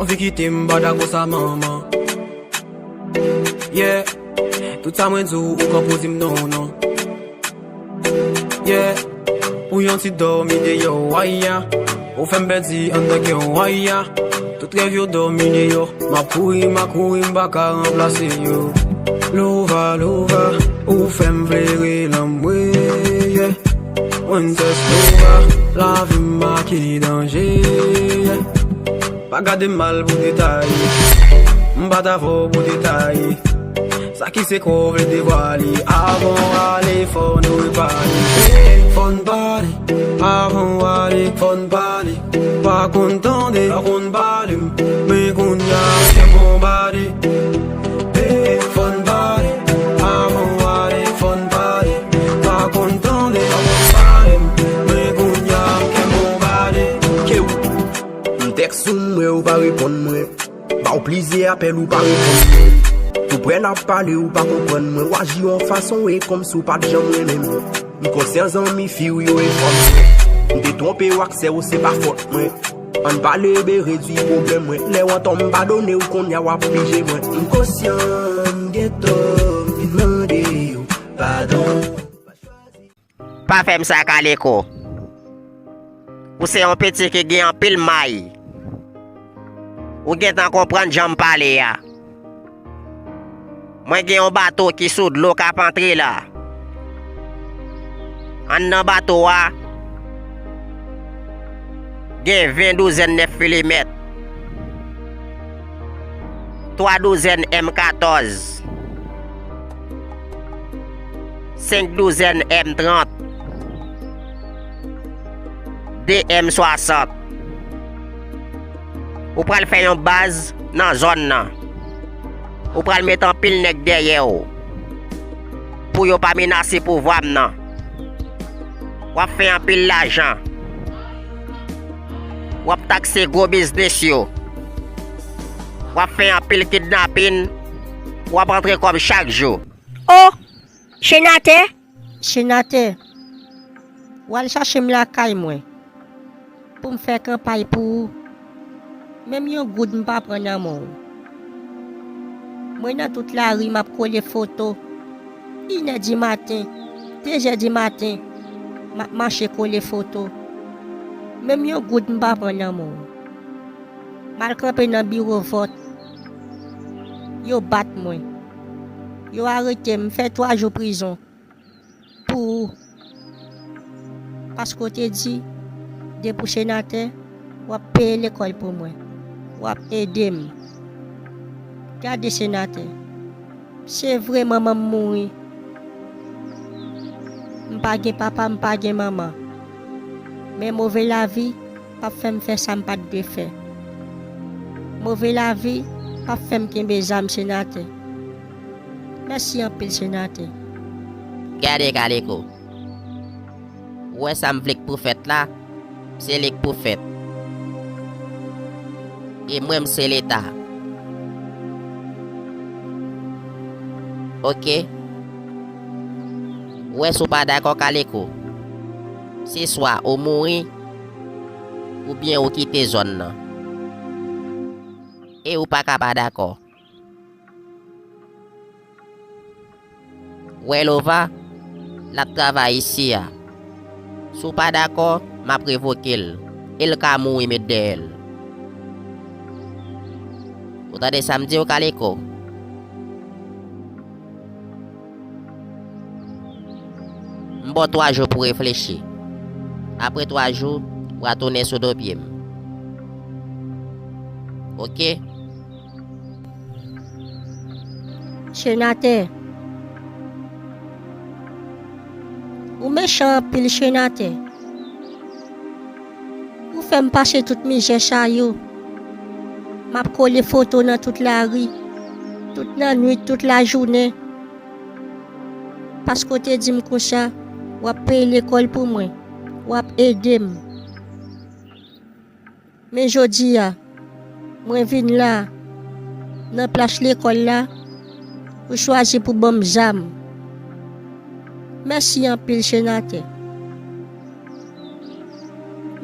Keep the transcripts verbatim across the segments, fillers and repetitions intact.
Anvi kite m pa dakò sa manman. Yeah. Tout sa mwen di w, ou konpoze m non, non. Yeah. Pou yon ti dòmi deyò, waya. Ou fè m pèdi anndan kè w, waya. Tout rèv yo dòmi deyò. M ap kouri, m ap kouri, m pa ka ranplase yo. Lova, lova, ou fè m vle rele anmwe, yeah. Princess Lova, lavi m make danje, yeah. Pa gade m mal pou detay. M pa t avè w pou detay. Sa ki sekrè w vle devwale. Avan w ale, fò nou repale. Fò n pale. Avan w ale, fò n pale. Pa konn tande, pa konn pale m. Men kounye a, m gen bon body. Fò n pale. Avan w ale, fò n pale. Pa konn tande, pa konn pale m. Men kounye a, m gen bon body. Ke w M tèks ou, m wè ou pa reponn mwen. Ba w plizyè apèl ou pa reponn mwen. Tou prè n ap pale ou pa konprann mwen. W aji yon fason e kòmsi w pa t janm renmen m. M konsyan zanmi fi w yo e fanm mwen. M te twonpe w ak sè w se pa fòt mwen. Ann pale ebe redwi pwoblèm mwen. Lè w antò m padone w kounye a w ap pije mwen. M konsyan m gen tò m vin mande w padon. Pa fè m sa Kaliko. Ou se yon piti ki gen anpil may. Ou gentan konprann jan m pale a. Mwen gen yon bato ki sou dlo k ap antre la. Anndan bato a, gen ven douzèn nèf milimèt, twa douzèn M katòz, senk douzèn M trant, de M swasant. Ou pral fè yon baz nan zòn nan. Ou pral met anpil nèg dèyè w pou yo pa menase pouvwa m nan. W ap fè anpil lajan. W ap takse gwo biznis yo. W ap fè anpil kidnapin. W ap antre kòb chak jou. O! Senatè! Senatè! W al chache m lakay mwen. Pou m fè kanpay pou ou. Menm yon goud m pa pran nan men w. Mwen nan tout lari m ap kole foto. Inè dimaten, dezè dimaten, m ap mache kole foto. Menm yon goud m pa pran nan men w. M al kanpe nan biwo vòt. Yo bat mwen. Yo arete m, m fè twa jou prizon. Pou ou. Paske w te di, depi w senatè, w ap peye lekòl pou mwen. W ap ede m. Gade senatè. Se vre manman m mouri. M pa gen papa, m pa gen manman. Men move lavi p ap fè m fè sa m pa t dwe fè. Move lavi p ap fè m kenbe zam senatè. Mèsi anpil senatè. Gade Kaliko. Ou wè sa m vle k pou fèt la, se li k pou fèt. E mwen m se leta. Oke. Ou wè si w pa dakò Kaliko, se swa ou mouri oubyen ou kite zòn nan. E ou pa ka pa dakò. Wè Lova, l ap travay isi a. Si w pa dakò, m ap revoke l e l ka mouri met dèyè l. Ou tande sa m di w Kaliko? M ba w twa jou pou w reflechi. Apre twa jou, w a tounen sou do pye m. Oke? Senatè. Ou mechan anpil senatè. Ou fè m pase tout mizè sa yo. M ap kole foto nan tout lari. Tout nan nwit, tout lajounen. Paske w te di m konsa, w ap peye lekòl pou mwen. W ap ede m. Men jodi a, mwen vin la, nan plas lekòl la, ou chwazi pou ban m zam. Mèsi anpil senatè.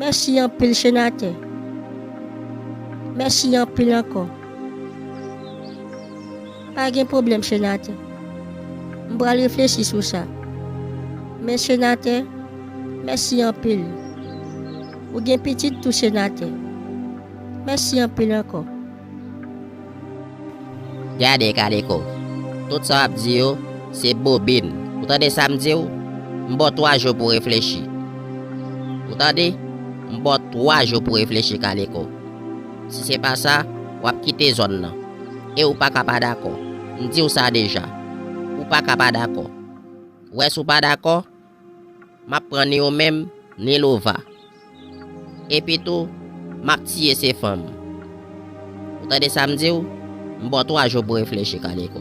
Mèsi anpil senatè. Mèsi anpil ankò. Pa gen pwoblèm, senatè. M pral reflechi sou sa. Men, senatè, mèsi anpil. Ou gen pitit tou, senatè. Mèsi anpil ankò. Gade, Kaliko. Tout sa w ap di yo, se bobin. Ou tande sa m di w? M ba w twa jou pou w reflechi. Ou tande? M ba w twa jou pou w reflechi, Kaliko. Si se pa sa, w ap kite zòn nan. E ou pa ka pa dakò. M di w sa deja. Ou pa ka pa dakò. Ou wè, si w pa dakò, m ap pran ni ou menm, ni Lova. Epi tou, m ap tiye se fanm. Ou tande sa m di w? M ba w twa jou pou w reflechi, Kaliko.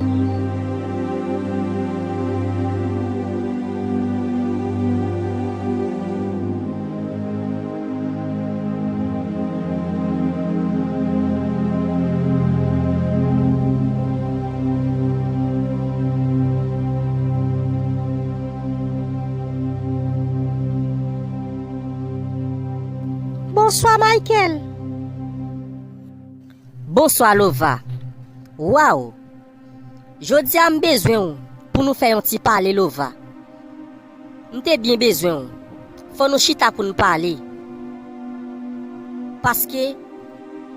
Bonswa, Michael. Bonswa, Lova. Waw! Jodi a m bezwen w pou nou fè yon ti pale, Lova. M te byen bezwen w. Fò nou chita pou n pale. Paske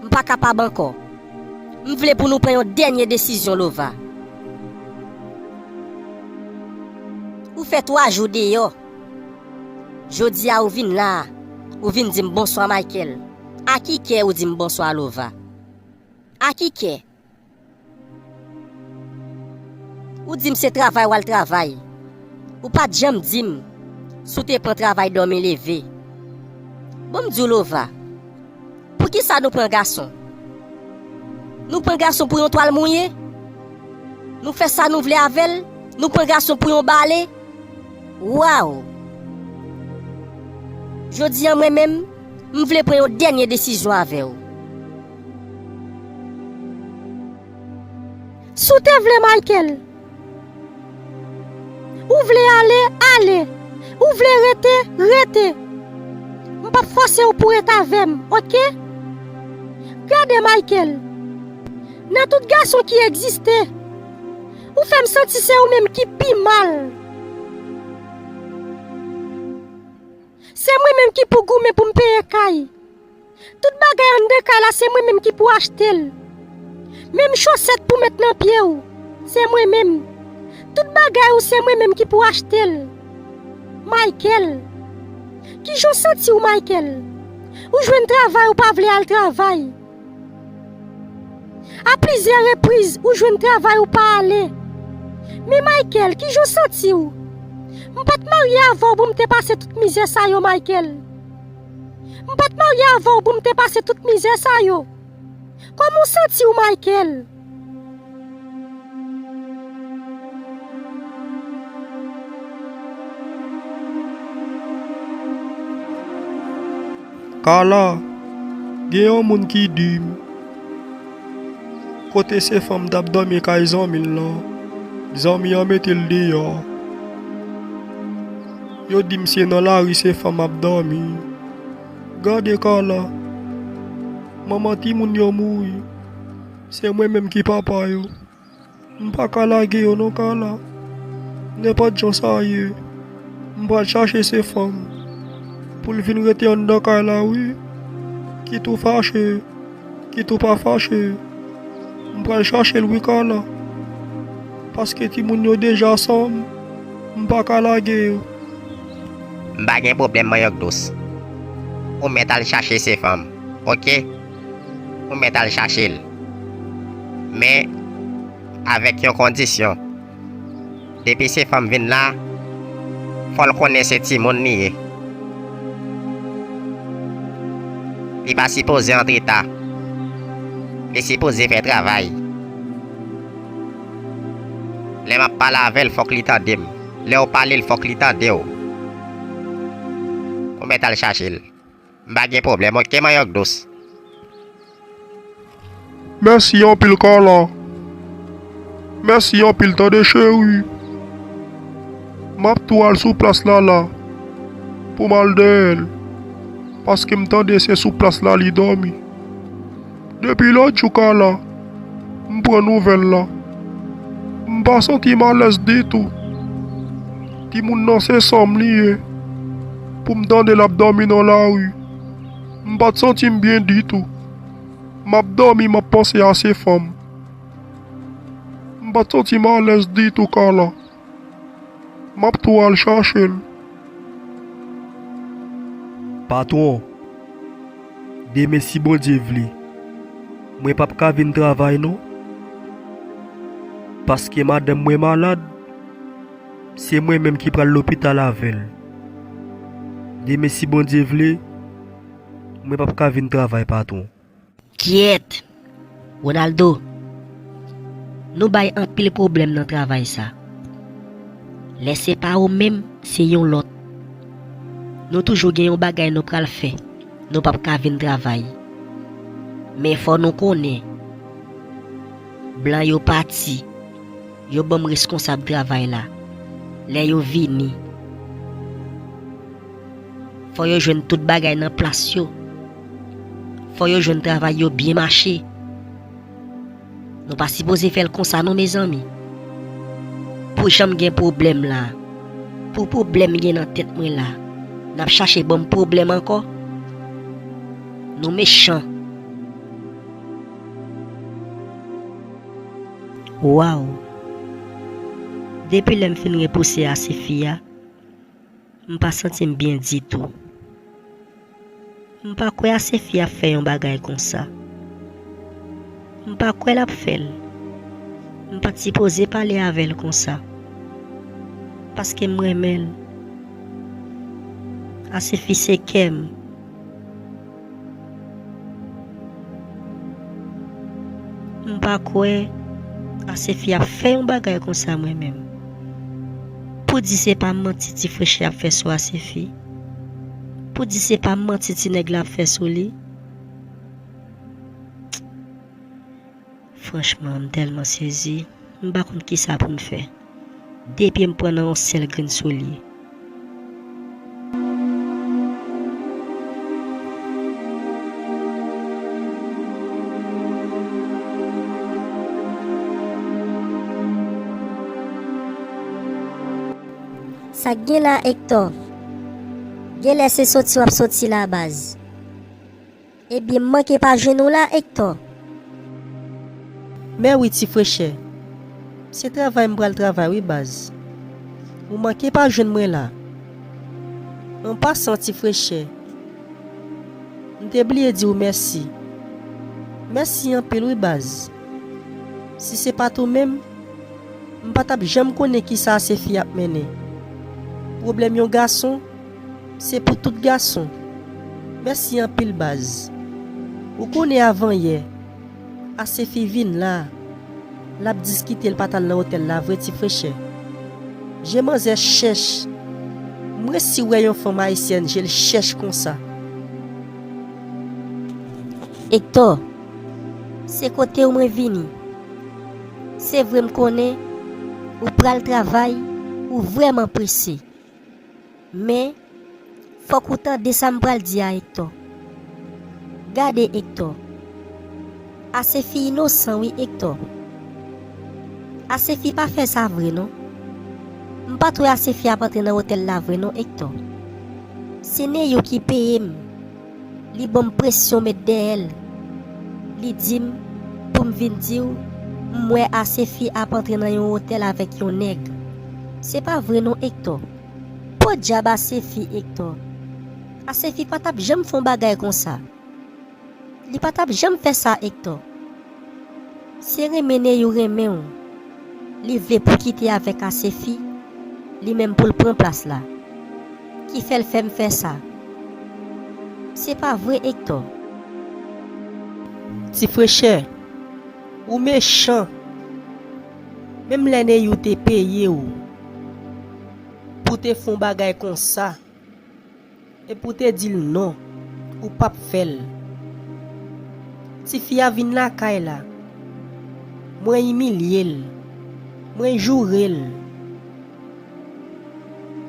m pa kapab ankò. M vle pou nou pran yon dènye desizyon, Lova. Ou fè twa jou deyò. Jodi a ou vin la a, ou vin di m bonswa, Michael. A ki kè ou di m bonswa, Lova? A ki kè? Ou di m se travay w al travay. Ou pa t janm di m si w te pran travay dòmi leve. Bon, m di w, Lova, poukisa nou pran gason? Nou pran gason pou yon twal mouye? Nou fè sa nou vle avè l? Nou pran gason pou yon bale? Waw! Jodi a, mwen menm, m vle pran yon dènye desizyon avè w. Si w te vle, Michael, ou vle ale, ale. Ou vle rete, rete. M p ap fòse w pou w ret avè m, oke? Gade, Michael, nan tout gason ki egziste, ou fè m santi se ou menm ki pi mal. Se mwen menm ki pou goumen pou m peye kay. Tout bagay anndan kay la, se mwen menm ki pou achte l. Menm chosèt pou met nan pye w, se mwen menm. Tout bagay ou, se mwen menm ki pou achte l. Michael, kijan w santi w, Michael? Ou jwenn travay, ou pa vle al travay. A plizyè repriz, ou jwenn travay, ou pa ale. Men Michael, kijan w santi w? M pa t marye avè w pou m te pase tout mizè sa yo, Michael. M pa t marye avè w pou m te pase tout mizè sa yo. Kòman w santi w, Michael? Kala, gen yon moun ki di m, kote se fanm t ap dòmi kay zanmi l lan, zanmi an mete l deyò. Yo di m se nan lari se fanm ap dòmi. Gade, Kala, manman timoun yo mouri. Se mwen menm ki papa yo. M pa ka lage yo non, Kala. Nenpòt jan sa ye, m pral chache se fanm pou l vin rete anndan kay la, wi. Kit ou fache, kit ou pa fache, m pral chache l, wi, Kala. Paske timoun yo deja san m, m pa ka lage yo. M pa gen pwoblèm, manyòk dous. Ou mèt al chache se fanm, oke? Ou mèt al chache l. Men, avèk yon kondisyon. Depi se fanm vin la, fò l konnen se timoun li ye. Li pa sipoze antreta. Li sipoze fè travay. Lè m ap pale avè l, fòk li tande m. Lè w pale l, fòk li tande w. Ou mèt al chache l. M pa gen pwoblèm, oke, manyòk dous? Mèsi anpil, Kala. Mèsi anpil, tande, cheri. M ap tou al sou plas la la pou m al dèyè l, paske m tande se sou plas la li dòmi. Depi lòt jou Carla, m pran nouvèl la. M pa santi m alèz ditou. Timoun nan se sa m li ye. Pou m tande l ap dòmi nan lari. M pa t santi m byen ditou. M ap dòmi, m ap panse a se fanm. M pa t santi m alèz ditou Carla. M ap tou al chache l. Patwon, demen si Bondye vle, mwen p ap ka vin travay non. Paske madanm mwen malad, se mwen menm ki pral lopital avè l. Demen si Bondye vle, mwen p ap ka vin travay patwon. Kyèt! Ronaldo, nou bay anpil pwoblèm nan travay sa. Lè se pa ou menm, se yon lòt. Nou toujou gen yon bagay nou pral fè, nou p ap ka vin travay. Men fò nou konnen, blan yo pati, yo ban m reskonsab travay la. Lè yo vini, fò yo jwenn tout bagay nan plas yo. Fò yo jwenn travay yo byen mache. Nou pa sipoze fè l konsa non, mezanmi. Pou jan m gen pwoblèm la, pou pwoblèm m gen nan tèt mwen la, n ap chache ban m pwoblèm ankò? Nou mechan. Waw! Depi lè m fin repouse Asefi a, m pa santi m byen ditou. M pa kwè Asefi ap fè yon bagay konsa. M pa kwè l ap fè l. M pa t sipoze pale avè l konsa. Paske m renmen l. Asefi se kè m. M pa kwè Asefi ap fè yon bagay konsa mwen menm. Pou di se pa manti Ti Frechè ap fè sou Asefi. Pou di se pa manti ti nèg la ap fè sou li. Franchman, m tèlman sezi, m pa konn kisa pou m fè. De pye m pran nan yon sèl grenn solye. Sa k gen la, Hector? Genlè se soti w ap soti la, baz. Ebyen, m manke pa jwenn ou la, Hector. Mè wi, Ti Frechè. Se travay m pral travay wi, baz. Ou manke pa jwenn mwen la. An pasan, Ti Frechè, m te bliye di w mèsi. Mèsi anpil wi, baz. Si se pa t ou menm, m pa t ap janm konnen kisa Asefi ap mennen. Pwoblèm yon gason, se pou tout gason. Mèsi anpil, baz. Ou konnen avanyè, Asefi vin la, l ap diskite l pa t al nan otèl la vre, Ti Frechè. Je manzè chèch. M resi wè yon fanm ayisyèn je l chèch konsa. Hector, se kote w mwen vini. Se vre m konnen ou pral travay, ou vrèman prese. Men, fòk ou tande sa m pral di a Hector. Gade, Hector. Asefi inosan wi, Hector. Asefi pa fè sa vre non. M pa t wè Asefi ap antre nan otèl la vre non, Hector. Se Neyou ki peye m. Li ban m presyon met dèyè l. Li di m pou m vin di w m wè Asefi ap antre nan yon otèl avèk yon nèg. Se pa vre non, Hector. Podyab Asefi, Hector. Asefi pa t ap janm fè yon bagay konsa. Li pa t ap janm fè sa, Hector. Se renmen Neyou renmen w. Li vle pou w kite avèk Asefi, li menm pou l pran plas la. Ki fè l fè m fè sa. Se pa vre, Hector. Ti Frechè, ou mechan. Menm lè Neyou te peye w pou te fè yon bagay konsa, epi w te di l non, ou p ap fè l. Tifi a vin lakay la. Mwen imilye l. Mwen joure l.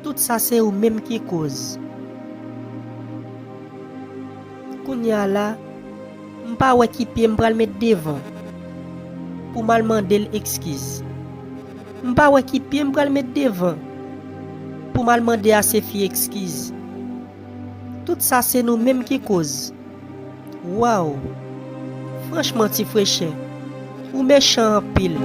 Tout sa se ou menm ki koz. Kounye a la, M pa wè ki pye m pral met devan pou m al mande l ekskiz. M pa wè ki pye m pral met devan pou m al mande Asefi ekskiz. Tout sa se nou menm ki koz. Waw! Franchman, Ti Frechè, ou mechan anpil.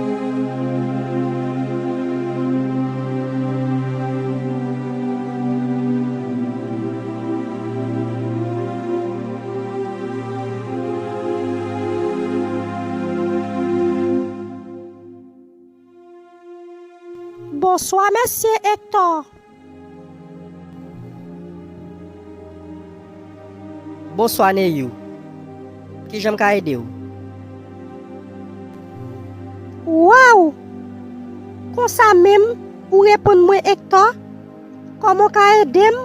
Bonswa, mesye Hector. Bonswa, Neyou. Kijan m ka ede w? Waw! Konsa menm, ou reponn mwen, Hector? Kòman w ka ede m?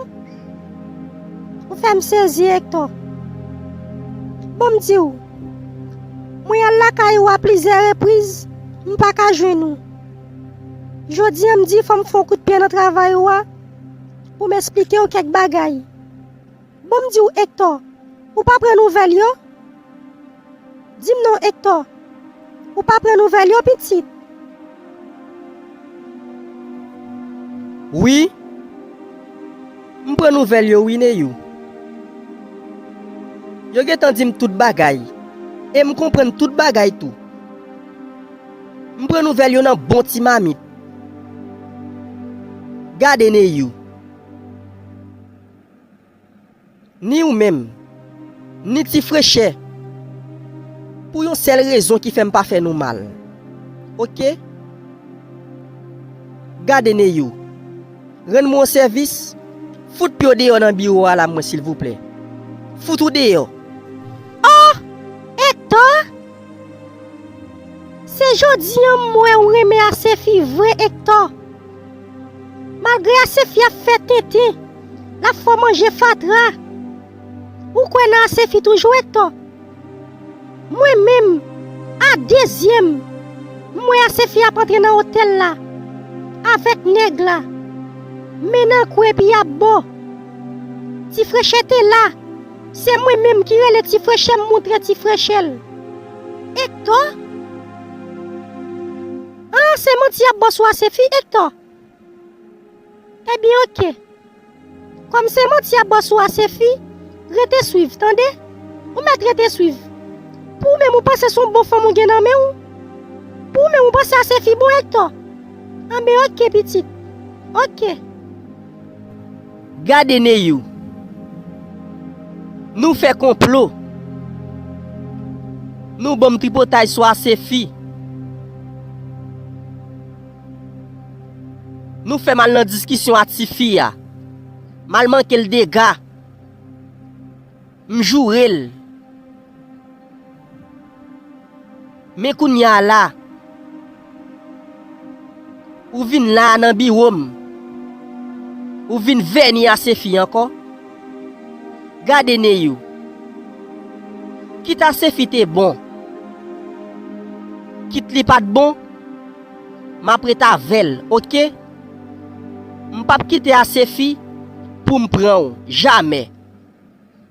Ou fè m sezi, Hector. Ban m di w, mwen al lakay ou a plizyè repriz, m pa ka jwenn ou. Jodi a, m di fò m fè yon kout pye nan travay ou a pou m esplike w kèk bagay. Ban m di w, Hector, ou pa pran nouvèl yo? Di m non, Hector, ou pa pran nouvèl yo, pitit? Wi, m pran nouvèl yo wi, Neyou. Yo gentan di m tout bagay, e m konprann tout bagay tou. M pran nouvèl yo nan bon ti mamit. Gade, Neyou. Ni ou menm, ni Ti Frechè, pou yon sèl rezon ki fè m pa fè nou mal. Oke? Gade, Neyou, rann mwen yon sèvis, fout pye w deyò nan biwo a la mwen, silvouplè. Fout ou deyò. Oh! Hector! Se jodi a m wè ou renmen Asefi vre, Hector. Malgre Asefi ap fè tenten, l ap fè w manje fatra, ou kwè nan Asefi toujou, Hector? Mwen menm, a de zye m, m wè Asefi ap antre nan otèl la avèk nèg la, men nan kwen epi y ap bo. Ti Frechè te la, se mwen menm ki rele Ti Frechè, m moutre Ti Frechè l. Hector? Ah, se manti y ap bo sou Asefi, Hector? Ebyen, oke. Kòm se manti y ap bo sou Asefi, rete swiv, tande? Ou mèt rete swiv. Pou ou menm ou panse se yon bon fanm ou gen nan men w? Pou ou menm ou panse Asefi bon, Hector? Anben, oke, pitit. Oke. Gade, Neyou. Nou fè konplo. Nou ban m tripotay sou Asefi. Nou fè m al nan diskisyon a tifi a. M al manke l dega. M joure l. Men kounye a la, ou vin la a nan biwo m. Ou vin vèni Asefi ankò. Gade, Neyou. Kit Asefi te bon, kit li pa t bon, m ap ret avè l, oke? M p ap kite Asefi pou m pran w, jamè.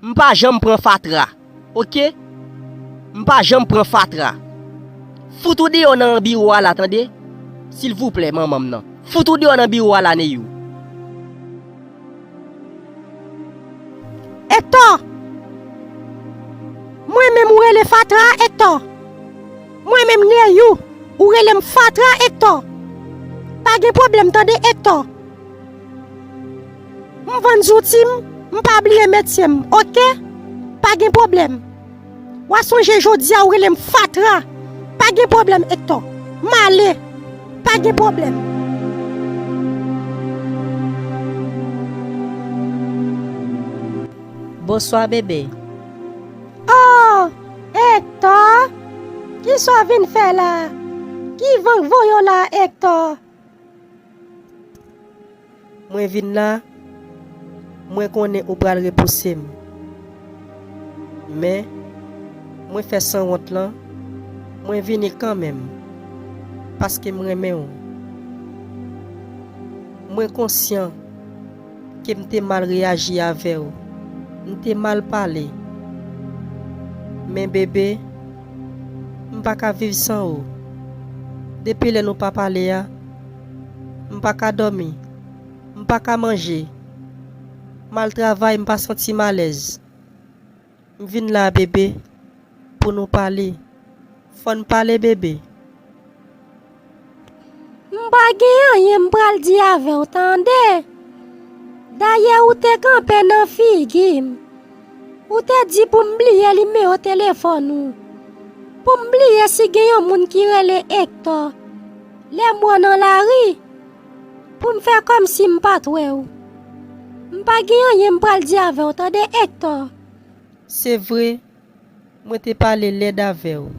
M pa janm pran fatra, oke? M pa janm pran fatra. Fout ou deyò nan biwo a la, tande? Silvouplè, manman m nan. Fout ou deyò nan biwo a la, Neyou. Hector! Mwen menm ou rele fatra, Hector? Mwen menm Neyou, ou rele m fatra, Hector? Pa gen pwoblèm, tande, Hector? M vann zouti m, m pa bliye metye m, oke? Pa gen pwoblèm. W a sonje jodi a ou rele m fatra. Pa gen pwoblèm, Hector. M ale. Pa gen pwoblèm. Bonswa, bebe. Oh, Hector! Kisa w vin fè la? Ki van k voye w la, Hector? Mwen vin la, mwen konnen ou pral repouse m. Men, mwen fè sanwont lan, mwen vini kanmenm, paske m renmen w. Mwen konsyan ke m te mal reyaji avè w, m te mal pale. Men bebe, m pa ka viv san ou. Depi lè nou pa pale a, m pa ka dòmi, m pa ka manje. M al travay, m pa santi m alèz. M vin la, bebe, pou nou pale. Fò n pale, bebe. M pa gen anyen m pral di avè w, tande? Dayè, ou te kanpe nan figi m. Ou te di pou m bliye nimewo telefòn ou. Pou m bliye si gen yon moun ki rele Ektò. Lè m wè w nan lari, pou m fè kòmsi m pa t wè w. M pa gen anyen m pral di avè w, tande, Ektò? Se vre, mwen te pale lèd avè w.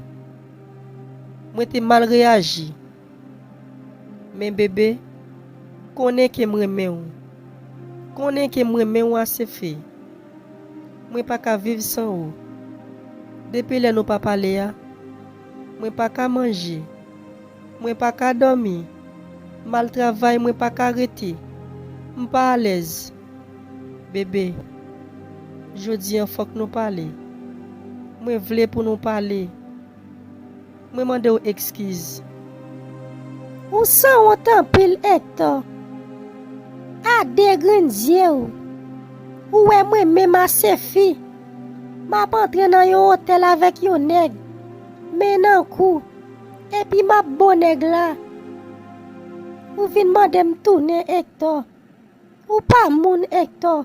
Mwen te mal reyaji. Men bebe, konnen ke m renmen w. Konnen ke m renmen w ase fè. Mwen pa ka viv san ou. Depi lè nou pa pale a, mwen pa ka manje. Mwen pa ka dòmi. M al travay, mwen pa ka rete. M pa alèz. Bebe, jodi an fòk nou pale. Mwen vle pou nou pale. Mwen mande w ekskiz. Ou sanwont anpil, Ektò. A de grenn zye w, ou wè mwen menm ase fi, m ap antre nan yon otèl avèk yon nèg, men nan kou, epi m ap bo nèg la. Ou vin mande m tounen, Ektò. Ou pa moun, Ektò.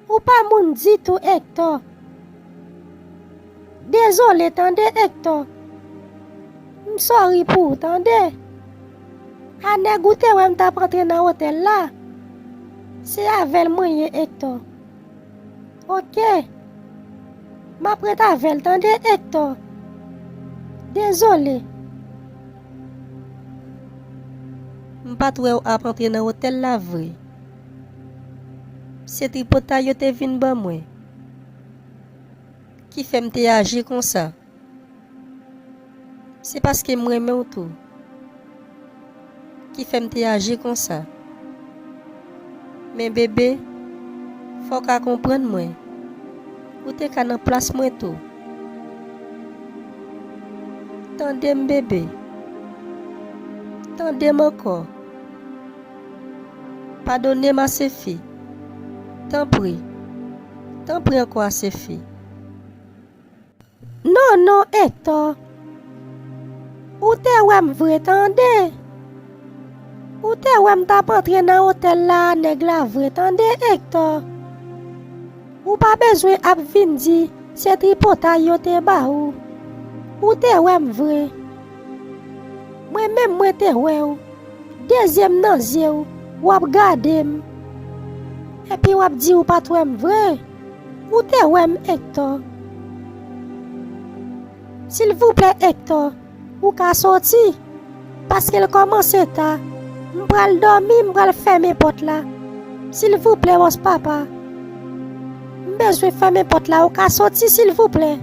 Ou pa moun ditou, Ektò. Dezole, tande, Ektò. M sòri pou ou, tande. A nèg ou te wè m t ap antre nan otèl la, se avè l mwen ye, Ektò. Oke. M ap ret avè l, tande, Ektò. Dezole. M pa t wè w ap antre nan otèl la vre. Se tripotay yo te vin ban mwen ki fè m te aji konsa. Se paske m renmen w tou ki fè m te aji konsa. Men bebe, fò w ka konprann mwen. Ou te ka nan plas mwen tou. Tande m, bebe. Tande m ankò. Padone m, Asefi. Tanpri. Tanpri ankò, Asefi. Non, non, Ektò. Ou te wè m vre, tande. Ou te wè m t ap antre nan otèl la a nèg la vre, tande, Ektò. Ou pa bezwen ap vin di se tripotay yo te ba ou. Ou te wè m vre. Mwen menm, mwen te wè w. De zye m nan zye w, w ap gade m. Epi w ap di ou pa t wè m vre. Ou te wè m, Ektò. Silvouplè, Ektò, ou ka soti, paske l kòmanse ta. M pral dòmi, m pral fèmen pòt la. Silvouplè, bòs papa. M bezwen fèmen pòt la, ou ka soti, silvouplè?